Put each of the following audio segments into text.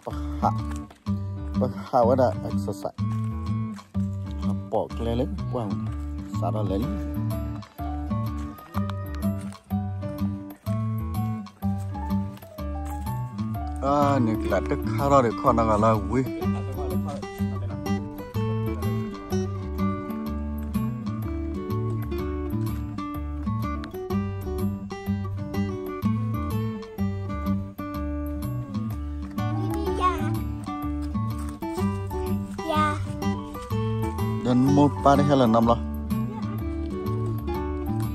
ပဟး, ပဟးဝဲဒၣ် exercise, ဟးပိာ်ကျဲလၢပှၢ်မး, စးထီၣ်လဲၤလံ. အန့ၣ်ကျးတခါထီၣ်ဒီးခီၣ်နီၤဂၤလၢဝံၤ ဒီးမိၢ်ပၢ်တဟဲလီၤနီတဘျီ,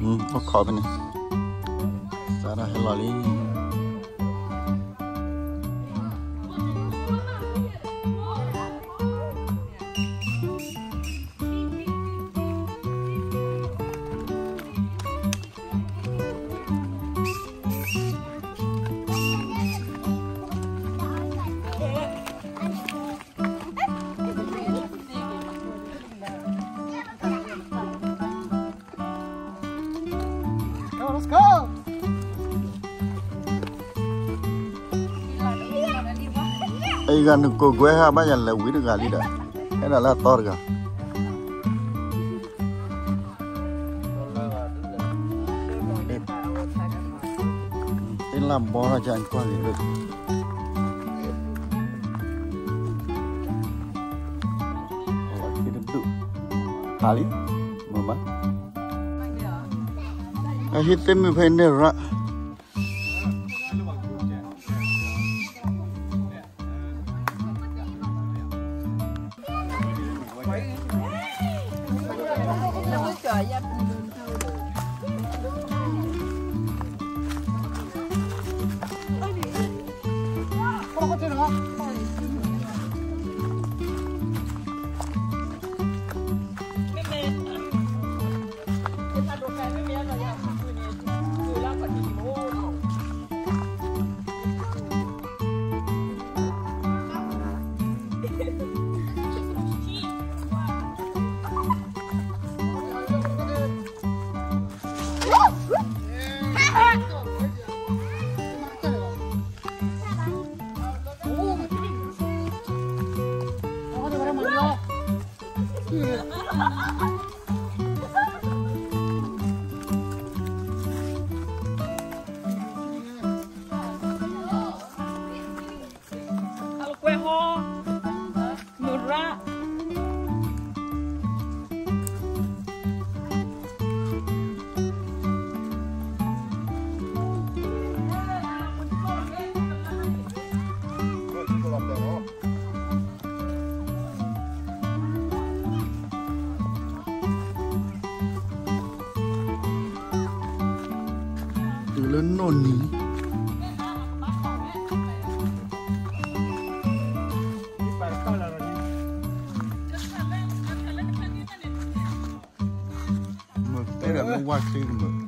အိၣ်ခိးဖဲန့ၣ်, စးထီၣ်ဟဲလီၤလံ. အံၤဂၤနကိးကွဲဟဲဘၣ်ယၤလဲၤဝံၤတဂၤလံဒီး, ဟဲဒၣ်လၢအသီတဂၤ. သ့လၢဘီထီၣ်ကကွၢ်လံ, လီၤခံတဒူၣ်, ဟးလံ, မ့ၢ်ဘၣ်, အဟံးသ့ၣ်မုၢ်ဖဲန့ၣ်ရၣ် ကွဲဟီ, မုၢ်ရၣ်, တုၤလၢနီၢ်နံၤ မ့ၢ်တဲဒီးမ့ၢ်ဝါချ့မ့ၢ်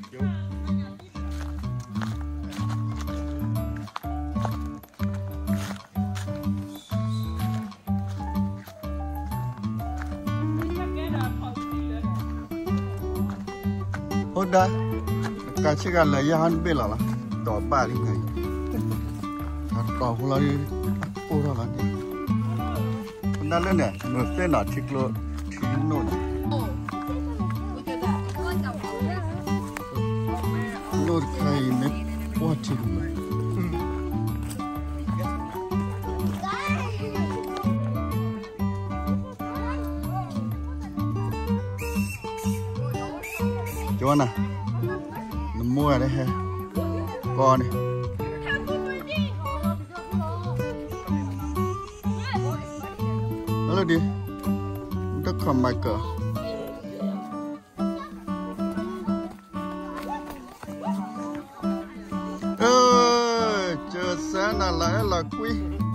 အိၣ်ဒၣ်, ကးဆ့ကၤလၢာ်ယဲၢ်ဟီၣ်တဘ့ၣ်လီၤလီၤ, ဒီးဘၣ်လံန့ၣ်, အတီၤဖိလီၤ, အိၣ်ထီၣ်လီၤန့ၣ်, အိၣ်ဒၣ်လၢန့ၣ် မ့ၢ်သ့ၣ်နီၤထံကျိ ထံနိၣ်န့ၣ်, နိၣ်တခါအံၤမ့ၢ်ပှၢ်ထံကမၢၢ် ကၠီနၤ, နမိၢ်ဂၤဒၣ်ဟဲ, ကီန့ၣ်, ဟဲလၢဒ်, တခီမၤကၢၢ် စၢၤစဲနၤလၢအဲၣ်လီၤကွံာ်, ကၠီ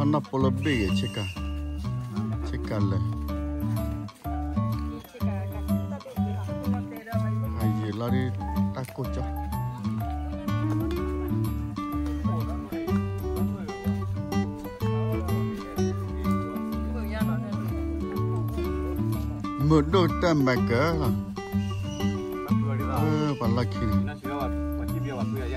နီၢ်ပိလၢဘ့ၣ်ဂ့ၤ ဆ့ကၤ, ဆ့ကၤလၢာ်, အယံာ်လီၤဒ်တၢ်ကိၢ်ကၠီ, မုာ်ဒိၣ်တၢ်မဲာ်ကၢၤလီၤ, ပှၤလီၢ်ခံန့ၣ် ဆ့ခါဒီးလါဟ့ပသ့ၣ်ဒီး လါဟ့ က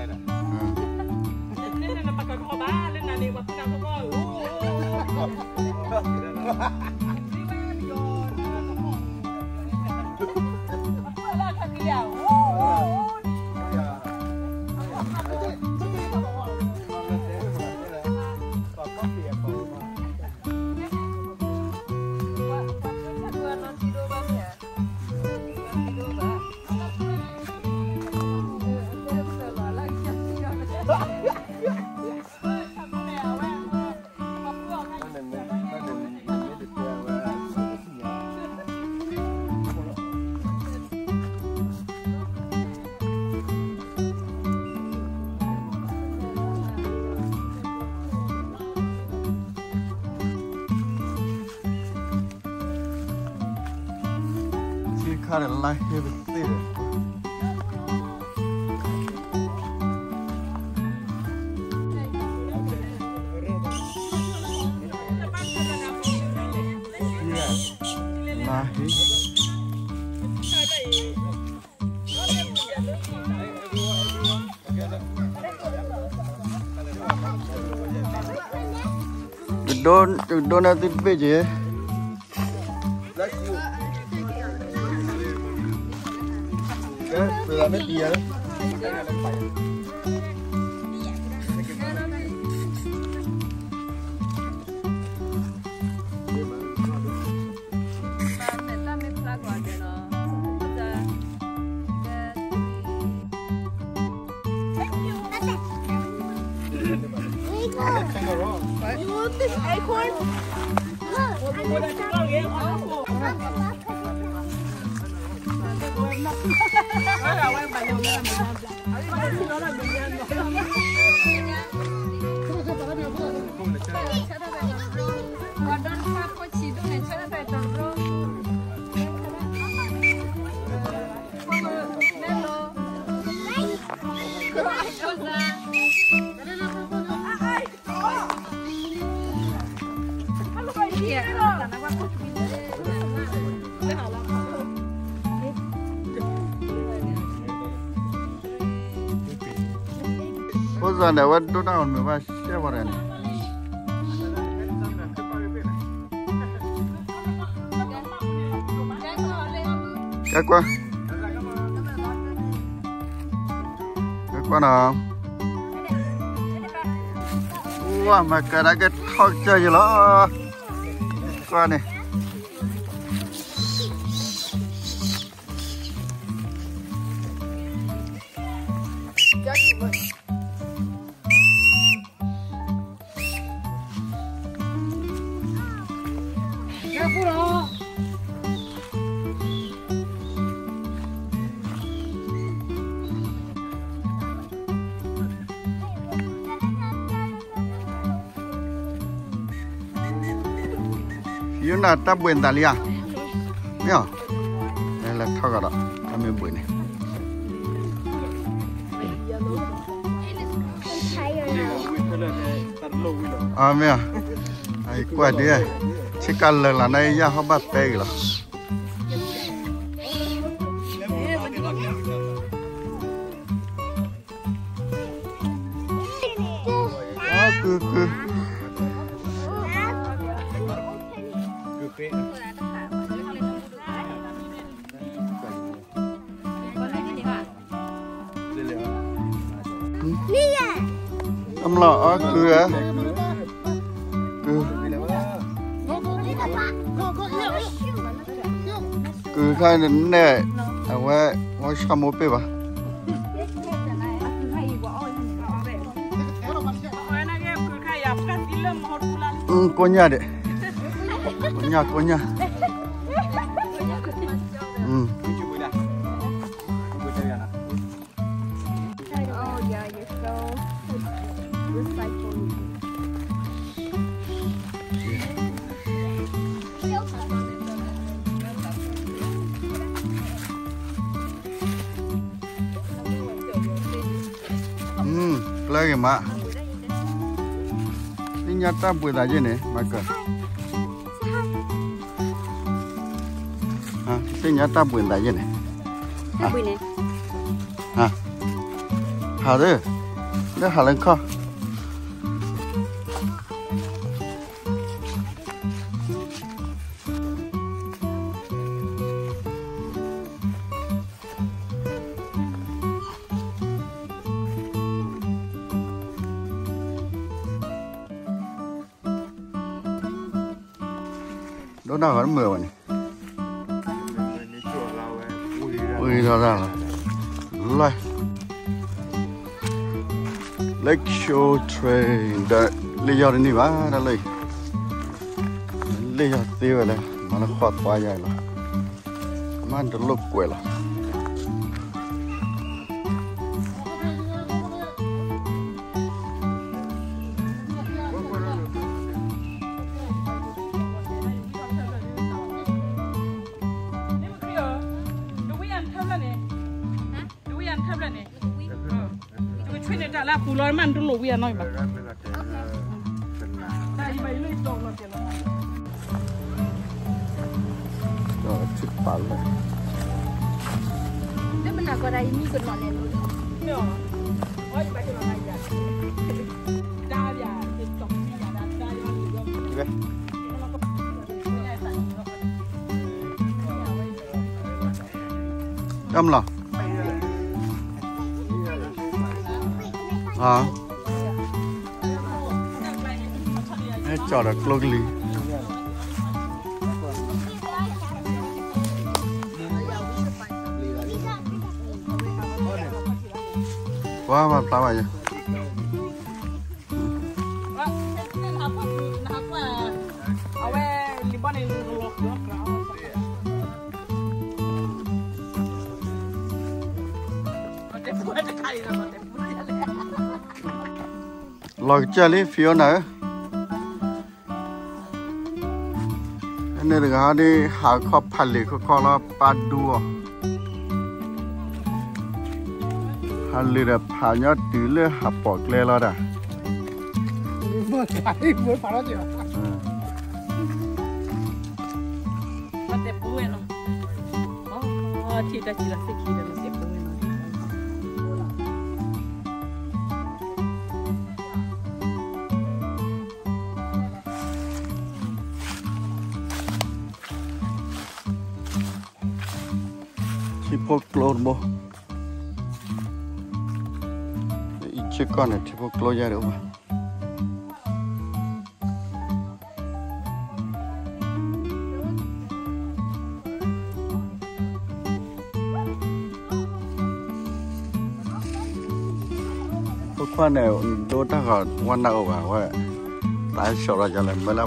ဒိ, ကဒိန့ၢ်သုတဘ့ၣ်က့ၤ, You want this acorn? Look, I just found it. Ozone န့ၣ် အဝဲဒိၣ်တၢ်အီၤမ့ၢ်ဘၣ်ရှဲဝဲဒၣ်န့ၣ်, ကဲကွၢ်, ကဲကွၢ်နီၤ, ဝါ မၤကဒါက့ၤထီၣ်ကစၢ်ယလီၤ, ကွၢ်န့ၣ် ယိၤနၤတၢ်ဘှံးနသးလံဧါ, မ့ၢ်ဧါ, လဲၤထီၣ်ကဒီး တၢ်မ့ၢ်ဘှံးန့ၣ် မ့ၢ်ဧါ, ကွၢ်ဒ်, ဆ့ကၤလၢာ်လီၤန့ၣ် ယၢ်ဟီၣ်ဘၣ်တဲဂ့ၤလီၤ. ကုၢ်ကုၢ်, အမလီၤအီၣ်ကုၢ်ဧါ, ကုၢ်, ကုၢ်ခါန့ၣ် အဝဲ ဝဲဆီမိၢ်ပ့ၢ်ဘၣ်. ကိညၢ်ဒဲး, ကိညၢ်ကိညၢ်, Oh yeah, you're so recycling. ကျဲဂ့ၤမး, သ့ၣ်ညါတၢ်ဘှံးသးယဲၢ်န့ၣ် မၤကၢၢ်, သ့ၣ်ညါတၢ်ဘှံးသးယဲၢ်န့ၣ်, ဟးသ့, လၢဟးလၢခီၣ် ဒိၣ်ဒၣ်ဂီၤတမုာ်ဝဲန့ၣ်, ဝံၤထီၣ်တၢ်လီၤ, လၢ Lakeshore Trail ဒီး လ့ၣ်ယီၢ်တန့ၢ်ဘၣ် တၢ်လၢအံၤ, လ့ၣ်ယီၢ်သ့ဝဲလၢ မၤလၢဃီသွါယၤအံၤလီၤ, မ့ၢ်တလိၣ်ကွဲးလီၤ. တၢ်မလီၤ, ဟဲကၠီၣ်ဒီးကျိကလံၤ, ပှၤဘၣ်ဖျါဘၣ်ယၤ လီၤကစၢ်လံ Fiona ဧၢ, န့ၣ်တဂၤဒ်ဟးခီၣ်ဖးလ့ၤခီခီလီၤ ပၢ်ဒူအီၤ, ဟးလ့ၤဒီးဖးညီတုၤလၢဟးပိာ်ကျဲလီၤဒၣ် ထံဖိကျိတဘိ, အံၤဆ့ကီၢ်န့ၣ် ထံဖိကျိယါဒၣ်အိၣ်ဘၣ်. ဖိခွါန့ၣ် ဒိတၢ်ဂီၤဝဲနၢ်အိၣ်ဘၣ်ဝဲ, သးဆှီလီၤယၤလဲၣ် မ့ၢ်လၢ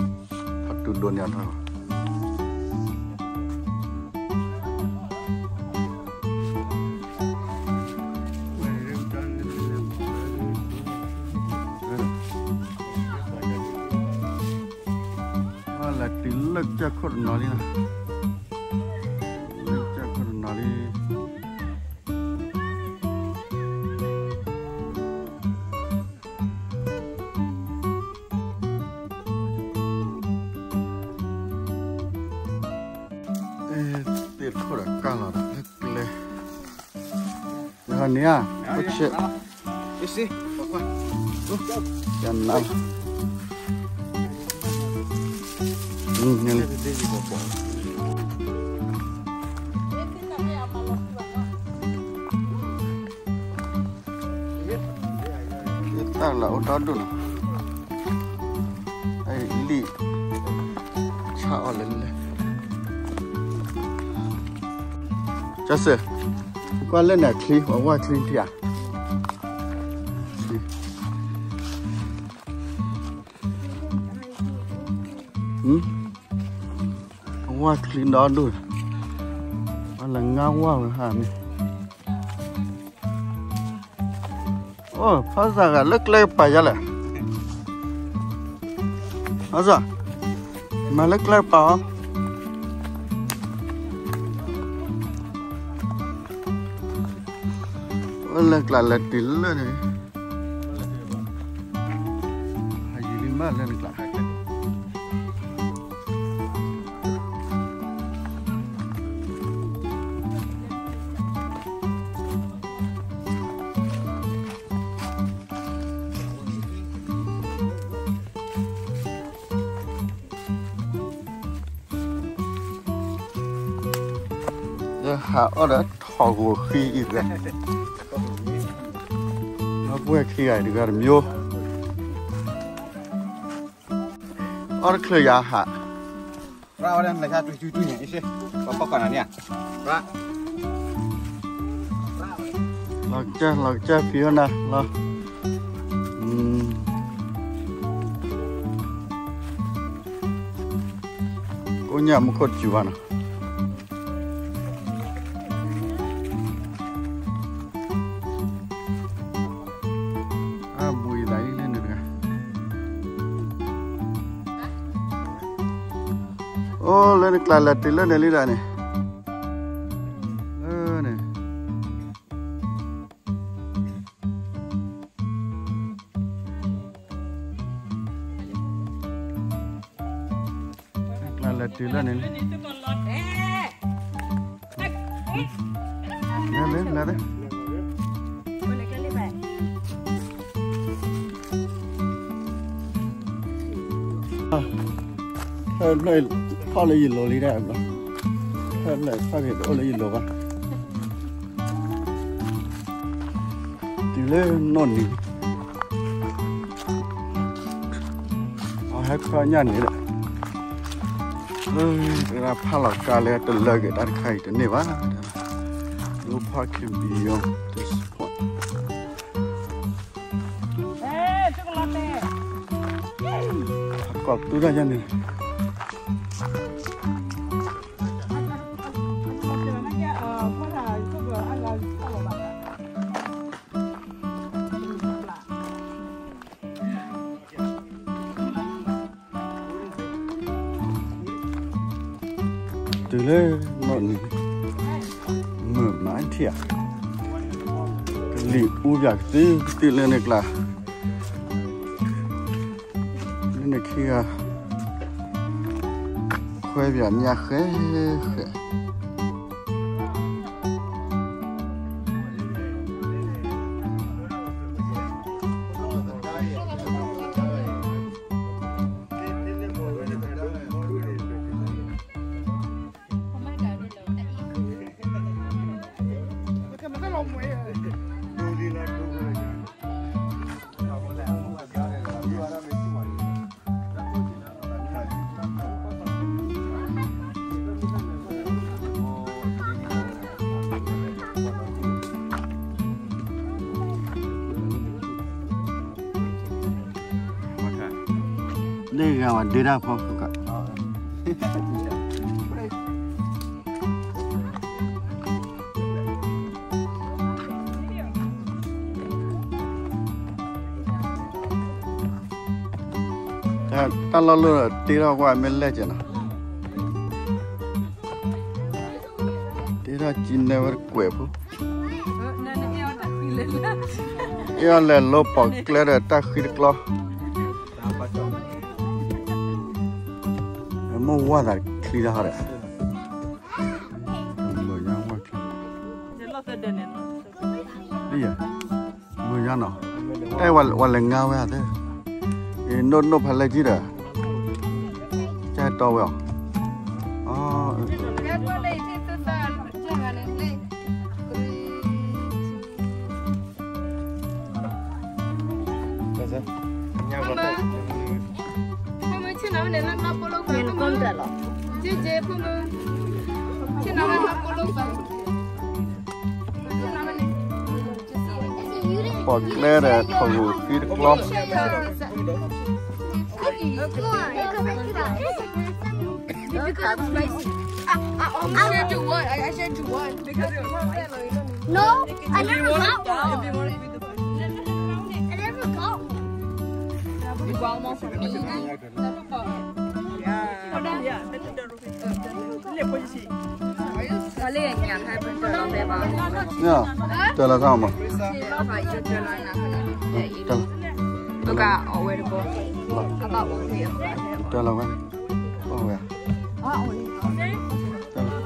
ဖးတူဒိန့ၣ်အီၤထီၣ် လဲၤတုၤလၢကစၢၢ်ခိၣ်တနီၤလံ, လၢကစၢၢ်ခိၣ်တနီၤလံ. သ့ၣ်ခိၣ်ဒီးကၢ်လီၤလၢကျဲ, န့ၣ်ဧါ, အိၣ်ဆ့, ယနါ, န့ၣ်လံ တၢ်လၢအိၣ်ဒီဒူၣ်နီၤ, လံၣ်, ဆါအီၤလဲၣ်လဲၣ်, ကစၢ်စ့ၢ်, ကွၢ်လၢန့ၣ်အချံ အဝဲချံထံဧါ, အဝဲချံဒီဒူၣ်, အလၢငါဝါဝဲဟါန့ၣ် အိၣ် ဖးစၢ်ဂၤလၢကျဲကပၤယါလဲၣ်, ဖးစၢ်, မၤလၢကျဲကပၤအီၤ, အိၣ်လၢကျးလဲၤတုၤလၢန့ၣ်, ဘၣ်လၢနကျါ ယဟးအီၣ်ဒီးထီၣ်ဂိၢ်ဃံအံၤတဂၤ, ဒီပုၢ်ဝဲၢ်ခံဂၤအံၤတဂၤတမံၤ, အီၣ်တချုးယၤဟး, လီၤကစၢ် လီၤကစၢ်ဖံးဟီၣ်နၤလီၤ, ကိးညၣ်မူခိၣ်တစူၤဘၣ်နီၤ. အဘူးအံၤသးအံၤလၢနတဂၤ, အိၣ်လၢနကျါလဲၤတုၤလၢန့ၣ်လံဒၣ်န့ၣ်, လၢန့ၣ် ကျါလဲၤတုၤလၢန့ၣ်လံ, လဲၤလၢ လဲၤလၢ ထၢၣ်ဖျၢၣ်ထီၣ်လၢယလိၤလံဒၣ်ဘျီ, ထၢၣ်ဖျၢၣ်ထီၣ်က့ၤတအိၣ်လၢယလိၤဘၣ်, တုၤလၢနီၢ်နံၤ, အဟဲခီညၣ်န့ၣ်ဒီး, တဂၤဖးလီၤကါလၢတလၢက့ၤတၢ်တခါအံၤတန့ၢ်ဘၣ်, no parking beyond this point. ကီၢ်တူၢ်တၢ်ယါန့ၣ် တုၤလၢနီၢ်နံၤ, မုာ်မးထံၣ်ဧါ, ကလံၤအူပၠးကသံၣ်ကသံၣ်လၢန့ၣ်ကျါ, လၢန့ၣ်ခံဂၤ, ခွဲပၠးညၣ်ဃဲဃဲ န့ၣ်ဂၤဝဲဒ့တၢ်ဖီခိၣ်က တၢ်လီၢ်လၢတ့ထီၣ်ကွၢ်မ့ၢ်လဲၣ်ကဲနီၤ, တ့ထီၣ်ကံနဲဝဲတကွဲးဖိ, အ့ၣ်အီၤလဲၤလိပီၣ်ကျဲဒီးတၢ်ဃံတကျီ, မိၢ်ဝါသးချံတဟီဒီး မုာ်ညါဝဲချံ, မုာ်ညါနီၤ, တၢ်ဝဲလဲၤငါဝဲသ့, နိၣ်နိၣ်ဖးလဲၢ်ကံဒီး, ကဲတီဝဲအီၤ, ဖိမုၣ်ဆ့ၣ်နီၤဝဲန့ၣ်လၢနီၢ်ပိလိဘၣ်, ဖိမုၣ်, ဆ့ၣ်နီၤဝဲနီၢ်ပိလိဘၣ်, ပီၣ်ကျဲဒီးထီၣ်ဂိၢ်ဃံတကျီ, I shared you one. I, I shared you one because it was one. No, I never got one. I never got one. You got one for me? Yeah. လၢညါခါပတလီၤဘဲဘၣ်, တလီၤခါမး, တလီၤ, အဝဲတဘိ. တၢ်လီၤဝဲ, အိၣ်ဝဲ, တၢ်လီၤ, တၢ်လီၤ,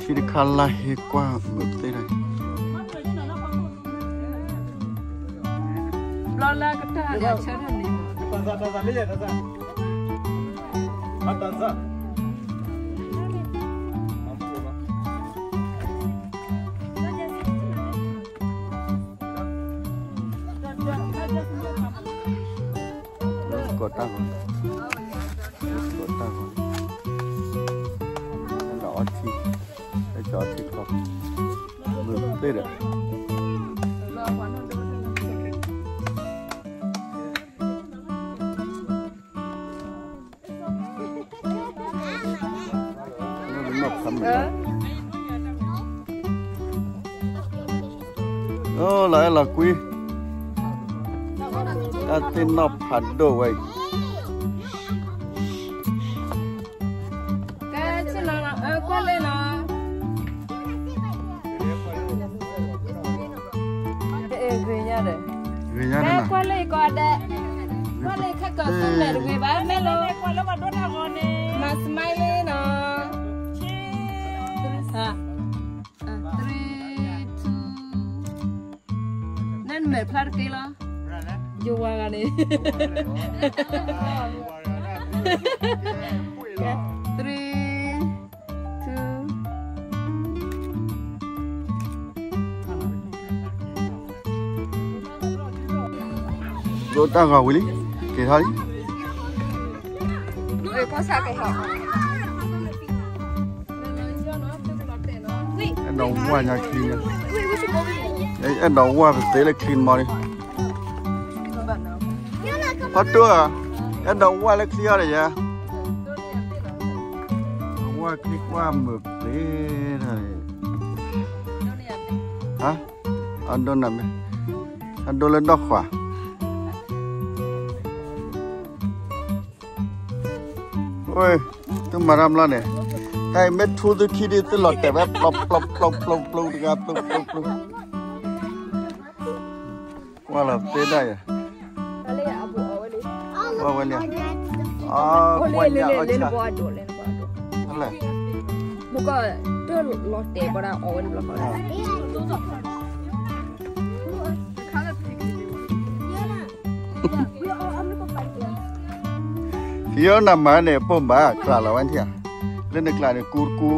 ထံတခါလၢဟ့ၣ်ကွၢ်မုာ်သ့ၣ်တၢ်, ဘျီလၢကတၢၢ်န့ၣ် အဆၢထၢၣ်န့ၣ်, ကိးတၢ်ဂီၤ, ကိးတၢ်ဂီၤ, ဒီးအီထံ, အဲၣ်ဒိးအီထံချီ, မုာ်သ့ၣ်ဒီး အိၣ်လီၤအဲၣ်လီၤကွံ, တၢ်သ့ၣ်နီၣ်ဖးဒိၣ်ဝဲအံၤ, ကဲဆ့လီၤ, ကွၢ်လၢလီၤ, ဂ့ၤညါဒီး, ဂ့ၤညါဒီး, ကွၢ်လၢယကိးဂၤဒဲး, ကွၢ်လၢယခါကီးသူမဲာ်တဂ့ၤဘၣ် မဲာ်လီၤ, မၤ smile လီၤ, three, two, နမဲာ်ဖျါတက့ၢ်လီၤ, ယဝၤဂၤန့ၣ်, three, two, ဒိတၢ်ဂီၤဝံၤလံ, က့ၤထီၣ်လံ, အဲၣ်ဒိးဝၢ်ညါချံညါ, အဲၣ်ဒိးဝၢ်ပသ့လၢချံမီၤလံ, ဖီတိၢ်ဧၢ, အဲၣ်ဒိးဝၢ်လၢချံအီၤဒီးယၤ, ဝၢ်ချံကွၢ်မုာ်သ့, အဒိနၤမ့ၢ်, အဒိလၢဒီၣ်ဃာ် ဝဲ, သုမၤတၢ်မျီန့ၣ်, တၢ်အံၤမ့ၢ်ထူသုခံဒ်သုလီၤတဲာ်ဝဲ ပျီပျီပျီပျီပျီတဂၤ ပျီပျီပျီ, ကွၢ်လီၤသ့ဒၣ်ယၤ, အီၣ်ဝဲလံ, အီၣ်ဝဲလံ, အီၣ်ဝဲလံ, မ့ၢ်ကီၢ်တၢ်လီၤတဲာ်ဘၣ်ဒၣ်အီၣ်ဝဲလံ, ဖံအီၣ်နၤမၤန့ၣ် ပိၢ်ဘၣ်ကျးလီၤဝဲထံၣ်ဧါ, လၢနကျးန့ၣ်ကူတကူ,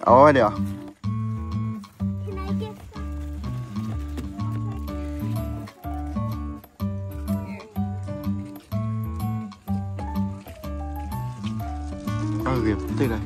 အဝဲဒၣ် အဂ့ၤသ့ၣ်လၢ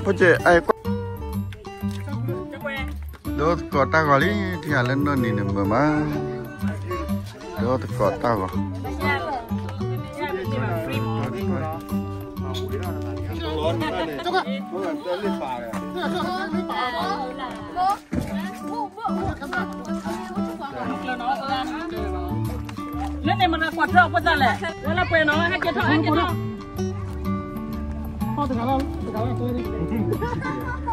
ဖိကဲ အဲ ဒိသကိးတၢ်ဂီၤလံ ထံၣ်လၢနီၢ်နံၤန့ၣ်မုာ်မး ဒိသကိးတၢ်ဂီၤ လၢန့ၣ်မနၤကွၢ်ထီၣ်အဖိသၣ်လဲၣ် ဝဲလၢပှဲၤနီၤ ဟဲက့ၤထီၣ် ဟဲက့ၤထီၣ် တဂၤလီၤ တဂၤလဲၤအီၤလၢတၢ်လီၢ်ခံလီၤလၢ တၢ် တၢ် တၢ်ဂီၤသံလံဒီး ဟမ် ဘၣ်လဲၣ် အိၣ်ဖဲနီၤ န့ၣ် သဝီလီၢ်လံၤအိၣ်ဖဲမး အိၣ်ဒီး အဝဲတၢ်စၢၤတၢ်စၢၤလီၢ်ကဲမး တၢ်သူၣ်ထီၣ်အိၣ်ဒံးဧါ တၢ်သူၣ်ထီၣ်အိၣ်တ့ၢ်ဘံလၢမ့ၢ်က့ၤခီလီၤဒီး original အိၣ်ဖျဲၣ်အိၣ်ဒီးခီၣ်ဒုးကနၤလီၤ အဝ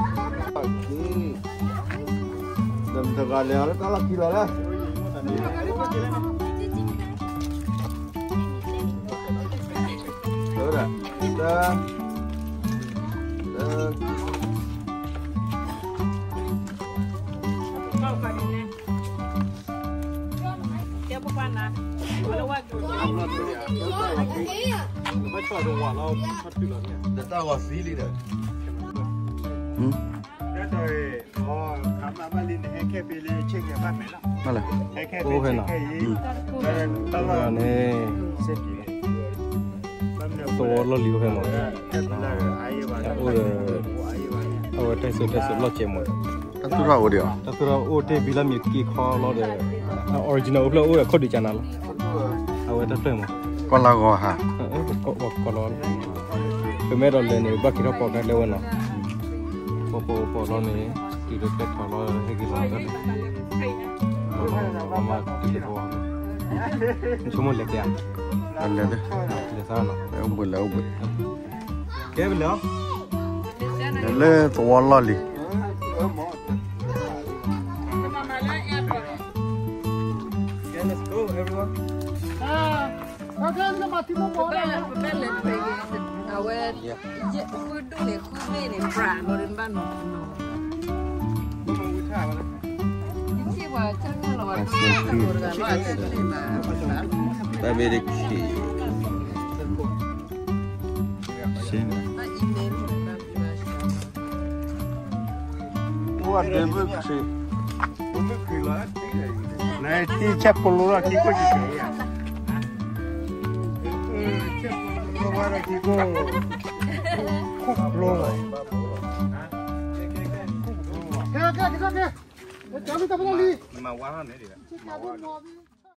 ဲတၢ်ဖျၢၣ်မး ကီၢ်လၢဂီၤဟါ ကီၢ်လီၤ ပမ့ၢ်အဲၣ်ဒိးလဲၤန့ၣ် ဘၣ်က့ၤထီၣ်ပိာ်ကါလဲၤဝဲနီၤ ပိာ်ပိာ်ပိာ်လီၤန့ၣ် တုၤလၢကျဲထီၣ်လီၤ ဟဲက့ၤလီၤ မ့ၢ်ဆိကမိၣ်လဲၤက့ၤ လဲၤသးနီၤ အိၣ်ဘှံးလဲၤအိၣ်ဘှံး ကဲပလဲၤ လၢသဝီလီၢ်လံၤ Okay, let's go, everyone. ပဘၣ်လဲၤ ပဘၣ်လဲၤ အဝဲ ယဲၢ်ဃုဒိၣ်န့ၣ် ဃုဘ့ၣ်န့ၣ် ပြးလီၤဒီးဘၣ်နီၤ ယထံၣ်ပှၤဆၢကလီၤ ဘၣ်ဘ့ၣ်တခ့ ရှင်း What did we see? Nai ti chapolo la kiko chiko ya. Chapolo la kiko. Kuklo. Kiko kiko kiko. Kami kami lali. Ma wa ne de. Ma wa.